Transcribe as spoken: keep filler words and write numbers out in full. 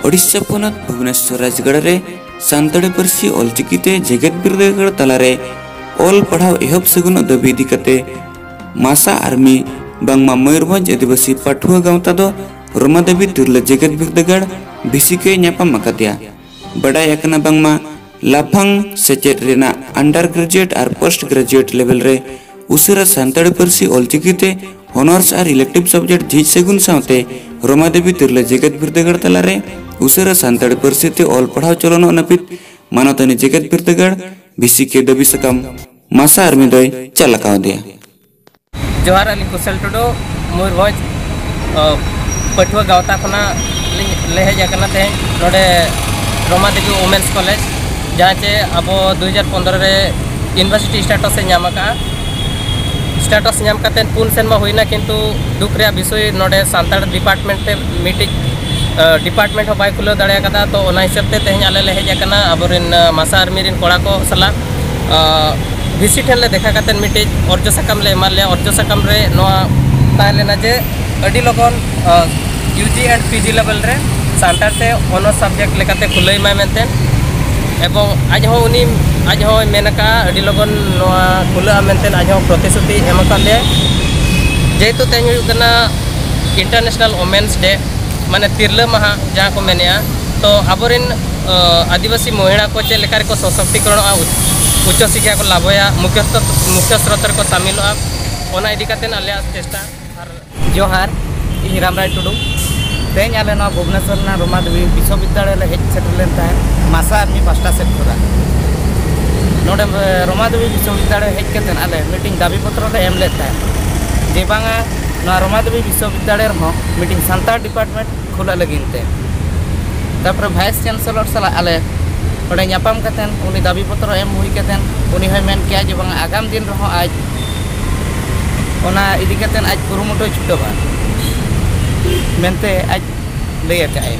ᱳᱰᱤᱥᱟ ᱯᱚᱱᱚᱛ ᱵᱷᱩᱵᱽᱱᱮᱥᱣᱚᱨ ᱨᱟᱡᱽᱜᱟᱲ ᱨᱮ ᱥᱟᱱᱛᱟᱲᱤ ᱯᱟᱹᱨᱥᱤ ᱚᱞᱪᱤᱠᱤ ᱛᱮ ᱡᱮᱜᱮᱛ ᱵᱤᱨᱫᱟᱹᱜᱟᱲ ᱛᱟᱞᱟᱨᱮ ᱚᱞ ᱯᱟᱲᱦᱟᱣ ᱮᱦᱚᱵ ᱥᱟᱹᱜᱩᱱᱚᱜ ᱫᱟᱹᱵᱤ ᱤᱫᱤ ᱠᱟᱛᱮ ᱢᱟᱥᱟ ᱟᱨᱢᱤ ᱵᱟᱝᱢᱟ ᱢᱚᱭᱩᱨᱵᱷᱚᱸᱡᱽ ᱟᱹᱫᱤᱵᱟᱹᱥᱤ ᱯᱟᱹᱴᱷᱩᱣᱟᱹ ᱜᱟᱶᱛᱟ ᱫᱚ ᱨᱚᱢᱟᱫᱮᱵᱤ ᱛᱤᱨᱞᱟᱹ ᱡᱮᱜᱮᱛ ᱵᱤᱨᱫᱟᱹᱜᱟᱲ ᱵᱷᱤᱥᱤ ᱠᱮ ᱧᱟᱯᱟᱢ ᱟᱠᱟᱫᱮᱭᱟ᱾ ᱵᱟᱰᱟᱭ ᱟᱠᱟᱱᱟ ᱵᱟᱝᱢᱟ ᱞᱟᱯᱷᱟᱝ ᱥᱮᱪᱮᱫ ᱨᱮᱱᱟᱜ ᱟᱱᱰᱟᱨ ᱜᱨᱮᱡᱩᱭᱮᱴ ᱟᱨ ᱯᱳᱥᱴ ᱜᱨᱮᱡᱩᱭᱮᱴ ᱞᱮᱵᱮᱞ ᱨᱮ ᱩᱥᱟᱹᱨᱟ ᱥᱟᱱᱛᱟᱲᱤ ᱯᱟᱹᱨᱥᱤ ᱚᱞᱪᱤᱠᱤ ᱛᱮ ᱦᱚᱱᱚᱨᱥ ᱟᱨ ᱤᱞᱮᱠᱴᱤᱵᱷ ᱥᱟᱵᱡᱮᱠᱴ ᱡᱷᱤᱡ ᱥᱟᱹᱜᱩᱱ ᱥᱟᱶᱛᱮ ᱨᱚᱢᱟᱫᱮᱵᱤ ᱛᱤᱨᱞᱟᱹ ᱡᱮᱜᱮᱛ ᱵᱤᱨᱫᱟᱹᱜᱟᱲ ᱛᱟᱞᱟᱨᱮ ᱩᱥᱟᱹᱨᱟ ᱥᱟᱱᱛᱟᱲᱤ ᱯᱟᱹᱨᱥᱤ ᱛᱮ ᱚᱞ ᱯᱟᱲᱦᱟᱣ ᱪᱚᱞᱚᱱᱚᱜ ᱱᱟᱹᱯᱤᱛ ᱢᱟᱱᱚᱛᱟᱱᱤ ᱡᱮᱜᱮᱛ ᱵᱤᱨᱫᱟᱹᱜᱟᱲ ᱵᱷᱤᱥᱤ ᱠᱮ ᱫᱟᱹᱵᱤ ᱥᱟᱠᱟᱢ ᱢᱟᱥᱟ ᱟᱨᱢᱤ ᱫᱚᱭ ᱪᱟᱞ ᱟᱠᱟᱣᱟᱫᱮᱭᱟ᱾ ᱡᱚᱦᱟᱨ, ᱟᱹᱞᱤᱧ ᱠᱩᱥᱚᱞ ᱴᱩᱰᱩ, ᱢᱚᱭᱩᱨᱵᱷᱚᱸᱡᱽ ᱯᱟᱹᱴᱷᱩᱣᱟᱹ ᱜᱟᱶᱛᱟ ᱠᱷᱚᱱᱟᱜ ᱞᱤᱧ ᱞᱮ ᱦᱮᱡ ᱟᱠᱟᱱᱟ ᱛᱮᱦᱮᱧ ᱱᱚᱰᱮ ᱨᱚᱢᱟ ᱫᱮᱵᱤ ᱣᱩᱢᱮᱱᱥ ᱠᱚᱞᱮᱡᱽ, ᱡᱟᱦᱟᱸ ᱪᱮ ᱟᱵᱚ ᱫᱩ ᱦᱟᱡᱟᱨ ᱯᱚᱱᱫᱽᱨᱚ ᱨᱮ ᱤᱭᱩᱱᱤᱵᱷᱟᱨᱥᱤᱴᱤ ᱥᱴᱮᱴᱟᱥ ᱮ ᱧᱟᱢ ᱟᱠᱟᱫᱼᱟ᱾ ᱥᱴᱮᱴᱟᱥ ᱧᱟᱢ ᱠᱟᱛᱮ ᱯᱩᱱ ᱥᱮᱨᱢᱟ ᱦᱩᱭᱱᱟ, ᱠᱤᱱᱛᱩ ᱫᱩᱠ ᱨᱮᱭᱟᱜ ᱵᱤᱥᱚᱭ ᱱᱚᱰᱮ ᱥᱟᱱᱛᱟᱲ ᱰᱤᱯᱟᱨᱴᱢᱮᱱᱴ ᱛᱮ ᱢᱤᱫᱴᱤᱡ ᱰᱤᱯᱟᱨᱴᱢᱮᱱᱴ ᱦᱚᱸ ᱵᱟᱭ ᱠᱷᱩᱞᱟᱹᱣ ᱫᱟᱲᱮ ᱟᱠᱟᱫᱟ᱾ ᱛᱚ ᱚᱱᱟ ᱦᱤᱥᱟᱹᱵ ᱛᱮ ᱛᱮᱦᱮᱧ ᱟᱞᱮ ᱞᱮ ᱦᱮᱡ ᱟᱠᱟᱱᱟ ᱟᱵᱚᱨᱮᱱ ᱢᱟᱥᱟ ᱟᱨᱢᱤ ᱨᱮᱱ ᱠᱚᱲᱟ ᱠᱚ ᱥᱟᱞᱟᱜ᱾ ᱵᱷᱤᱥᱤ ᱴᱷᱮᱱ ᱞᱮ ᱫᱮᱠᱷᱟ ᱠᱟᱛᱮ ᱢᱤᱫᱴᱤᱡ ᱚᱨᱡᱚ ᱥᱟᱠᱟᱢ ᱞᱮ ᱮᱢᱟᱫ ᱞᱮᱭᱟ᱾ ᱚᱨᱡᱚ ᱥᱟᱠᱟᱢ ᱨᱮ ᱱᱚᱣᱟ ᱛᱟᱦᱮᱸ ᱞᱮᱱᱟ ᱡᱮ ᱟᱹᱰᱤ ᱞᱚᱜᱚᱱ U G and P G ᱞᱮᱵᱮᱞ ᱨᱮ ᱥᱟᱱᱛᱟᱲ ᱛᱮ ᱚᱱᱟᱨᱥ ᱥᱟᱵᱡᱮᱠᱴ ᱞᱮᱠᱟᱛᱮ ᱠᱷᱩᱞᱟᱹᱭ ᱢᱟᱭ ᱢᱮᱱᱛᱮ᱾ ᱮᱵᱚᱝ ᱟᱡ ᱦᱚᱸ ᱩᱱᱤ ᱟᱡ ᱦᱚᱸᱭ ᱢᱮᱱ ᱟᱠᱟᱫᱼᱟ ᱟᱹᱰᱤ ᱞᱚᱜᱚᱱ ᱱᱚᱣᱟ ᱠᱷᱩᱞᱟᱹᱜᱼᱟ ᱢᱮᱱᱛᱮ ᱟᱡ ᱦᱚᱸ ᱯᱨᱚᱛᱤᱥᱨᱩᱛᱤ ᱮᱢ ᱟᱠᱟᱫ ᱞᱮᱭᱟᱭ᱾ ᱡᱮᱦᱮᱛᱩ ᱛᱮᱦᱮᱧ ᱦᱩᱭᱩᱜ ᱠᱟᱱᱟ ᱤᱱᱴᱟᱨᱱᱮᱥᱱᱟᱞ ᱣᱩᱢᱮᱱᱥ ᱰᱮ, ᱢᱟᱱᱮ ᱛᱤᱨᱞᱟᱹ ᱢᱟᱦᱟ ᱡᱟᱦᱟᱸ ᱠᱚ ᱢᱮᱱᱮᱜᱼᱟ, ᱛᱚ ᱟᱵᱚᱨᱮᱱ ᱟᱹᱫᱤᱵᱟᱹᱥᱤ ᱢᱚᱦᱤᱞᱟ ᱠᱚ ᱪᱮᱫ ᱞᱮᱠᱟ ᱨᱮᱠᱚ ᱥᱚᱥᱚᱠᱛᱤᱠᱚᱨᱚᱱᱚᱜᱼᱟ, ᱩᱪᱪᱚ ᱥᱤᱠᱠᱷᱟ ᱠᱚ ᱞᱟᱵᱷᱚᱭᱟ, ᱢᱩᱠᱷᱭᱚ ᱥᱨᱳᱛ ᱨᱮᱠᱚ ᱥᱟᱢᱤᱞᱚᱜᱼᱟ, ᱚᱱᱟ ᱤᱫᱤ ᱠᱟᱛᱮ ᱟᱞᱮᱭᱟᱜ ᱪᱮᱥᱴᱟ᱾ ᱟᱨ ᱡᱚᱦᱟᱨ, ᱤᱧ ᱨᱟᱢᱨᱟᱭ ᱴᱩᱰᱩ᱾ ᱛᱮᱦᱮᱧ ᱟᱞᱮ ᱱᱚᱣᱟ ᱵᱷᱩᱵᱽᱱᱮᱥᱚᱨ ᱨᱮᱱᱟᱜ ᱨᱚᱢᱟ ᱫᱮᱵᱤ ᱵᱤᱥᱥᱚᱵᱤᱫᱽᱫᱟᱞᱚᱭ ᱞᱮ ᱦᱮᱡ ᱥᱮᱴᱮᱨ ᱞᱮᱱ ᱛᱟᱦᱮᱸᱫ ᱢᱟᱥᱟ ᱟᱨᱢᱤ ᱯᱟᱥᱴᱟ ᱥᱮᱫ ᱠᱷᱚᱱᱟᱜ᱾ ᱱᱚᱰᱮ ᱨᱚᱢᱟ ᱫᱮᱵᱤ ᱵᱤᱥᱥᱚᱵᱤᱫᱽᱫᱟᱞᱚᱭ ᱦᱮᱡ ᱠᱟᱛᱮᱫ ᱟᱞᱮ ᱢᱤᱫᱴᱤᱝ ᱫᱟᱹᱵᱤ ᱯᱚᱛᱨᱚ ᱞᱮ ᱮᱢ ᱞᱮᱫ ᱛᱟᱦᱮᱸᱫ ᱡᱮ ᱵᱟᱝᱟ ᱱᱚᱣᱟ ᱨᱚᱢᱟ ᱫᱮᱵᱤ ᱵᱤᱥᱥᱚᱵᱤᱫᱽᱫᱟᱞᱚᱭ ᱨᱮᱦᱚᱸ ᱢᱤᱫᱴᱤᱝ ᱥᱟᱱᱛᱟᱲ ᱰᱤᱯᱟᱨᱴᱢᱮᱱᱴ ᱠᱷᱩᱞᱟᱹᱜ ᱞᱟᱹᱜᱤᱫ ᱛᱮ᱾ ᱛᱟᱨᱯᱚᱨᱮ ᱵᱷᱟᱭᱤᱥ ᱪᱟᱱᱥᱮᱞᱚᱨ ᱥᱟᱞᱟᱜ ᱟᱞᱮ ᱚᱸᱰᱮ ᱧᱟᱯᱟᱢ ᱠᱟᱛᱮᱫ ᱩᱱᱤ ᱫᱟᱹᱵᱤ ᱯᱚᱛᱨᱚ ᱮᱢ ᱦᱩᱭ ᱠᱟᱛᱮᱫ ᱩᱱᱤ ᱦᱚᱸᱭ ᱢᱮᱱ ᱠᱮᱜᱼᱟ ᱡᱮ ᱵᱟᱝᱟ ᱟᱜᱟᱢ ᱫᱤᱱ ᱨᱮᱦᱚᱸ ᱟᱡ ᱚᱱᱟ ᱤᱫᱤ ᱠᱟᱛᱮᱫ ᱟᱡ ᱠᱩᱨᱩᱢᱩᱴᱩᱭ ᱪᱷᱩᱴᱟᱹᱣᱟ ᱢᱮᱱᱛᱮ ᱟᱡ ᱞᱟᱹᱭ ᱟᱠᱟᱫᱼᱟᱭ᱾